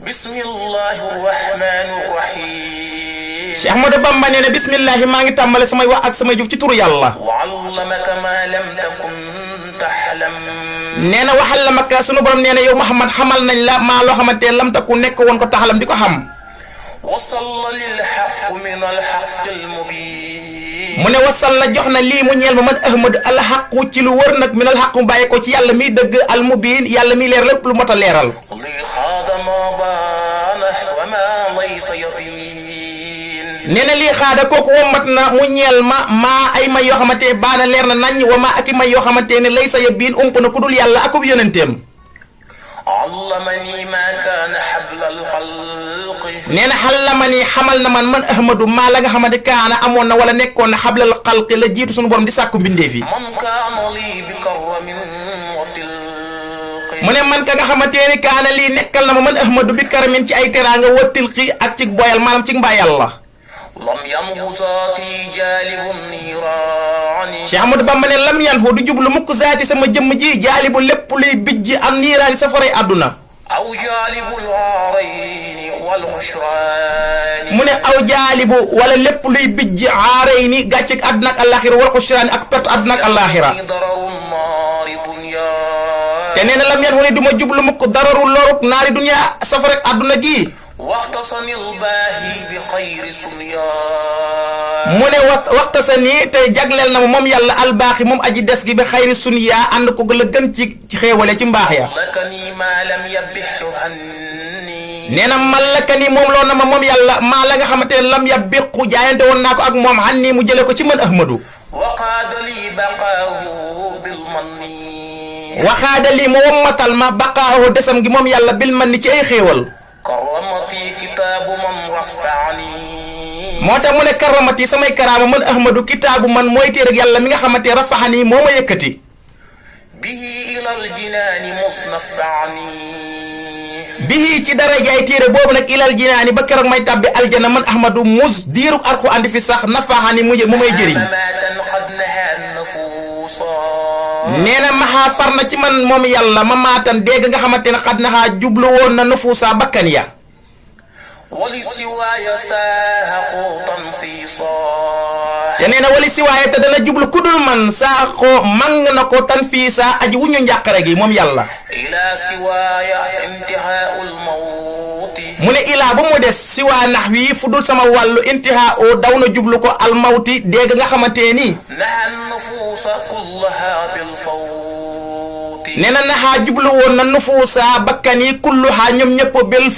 bismillahir rahmanir rahim. Cheikh Ahmadou Bamba nee na bismillahi maa ngi tàmbale samay wax ak samay jëf ci turu yàlla. wa allamaka ma lam takun tahlam. nee na waxal la maka sunu borom nee na yow Muhammad xamal nañ la maa loo xamante ne lam takku nekk woon ko taxalam di ko xam. wasalla lil haqq min al haqqil mubin. mu ne wasal la jox na lii mu ñeel ma man Ahmadu al haqu ci lu wër nag min al haqu bàyyi ko ci yàlla miy dëgg al mubin yàlla miy leer lépp lu mot a leeral. li xaada ma baana wa ma laysa yabin. nee na lii xaada kooku wommat na mu ñeel ma maa ay may yoo xamante ne baana leer na nañ wa ma ak i may yoo xamante ne laysa yabin ump na ku dul yàlla akub yonenteem. allamani ma kaana hablal xalqi. nee na xallamani xamal na man Ahmadu maa la nga xamante kaana amoon na wala nekkoon na xablal xalqi la jiitu sunu borom di sàkku mbindeef yi. man kaana lii bi karramin wa tilqi. mu ne man ka nga xamante ne kaana lii nekkal na ma man Ahmadu bi karamin ci ay teraanga wa tilqi ak ci boyal maanaam ci mbaa yàlla. lam yamhu zaati jaalibun niiraani. Cheikh Ahmadou Bamba ne lam yan hu du jublu mukk zaati sama jëmm ji jaalibu lépp luy bijji am niiraani safaray àdduna. aw jaalibul aarayni wal xusraani. mu ne aw jaalibu wala lépp luy bijji aarayni gàcceeg àdduna ak àllaaxira wal xusraani ak perte àdduna ak àllaaxira. te nee na lam yan hu ne du ma jublu mukk dararu loruk naari dunya safarek àdduna gi. waxtasanil baahi bi xayri sunya. mu ne waxta sa nii te jagleel na ma moom yàlla albaaxi moom aji des gi bi xayri sunya ànd ko la gën ci xéewale ci mbaax ya. lakani ma lam yabixu hanni. nee na mallaka ni moom loo na ma moom yàlla maa la nga xamante ne lam yabiqu jaayante woon naa ko ak moom hanni mu jële ko ci man Ahmadu. waqaada li baqaahu bil manni. waxaada lii mu wommatal ma baqaahu desam gi moom yàlla bil man ni ci ay xéewal. karamati kitaabu man rafaani. moo tax mu ne karamati samay karaama man Ahmadu kitaabu man mooy téere yàlla mi nga xamante rafaani moo ma yëkkati. bihi ilal jinaani musnafaani. bihi ci darajaay téere boobu nag ilal jinaani ba keroog may tàbbi aljana man Ahmadu mus diirug arxu andi fi sax nafaani mu may jëriñ. nee na maxaa far na ci man moom yàlla ma maatan dégg nga xamante ne xad naxaa jublu woon na nufuusa bakkan ya. wali siwaaya saaxu tanfiisa. te nee na wali siwaaya te dana jublu kudul man saaxo mang na ko tanfiisa aji wuñu njàqare gi moom yàlla. ilaa siwaaya intihaaul mawti. mu ne ilaa ba mu des siwaa nax wi fu dul sama wàllu intihaa oo daw na jublu ko almawti dégg nga xamante ni. naxan nufuusa kullaha bil fawti. nee na naxaa jublu woon na nufuusa bakkan yi kulluha ñoom ñëpp bil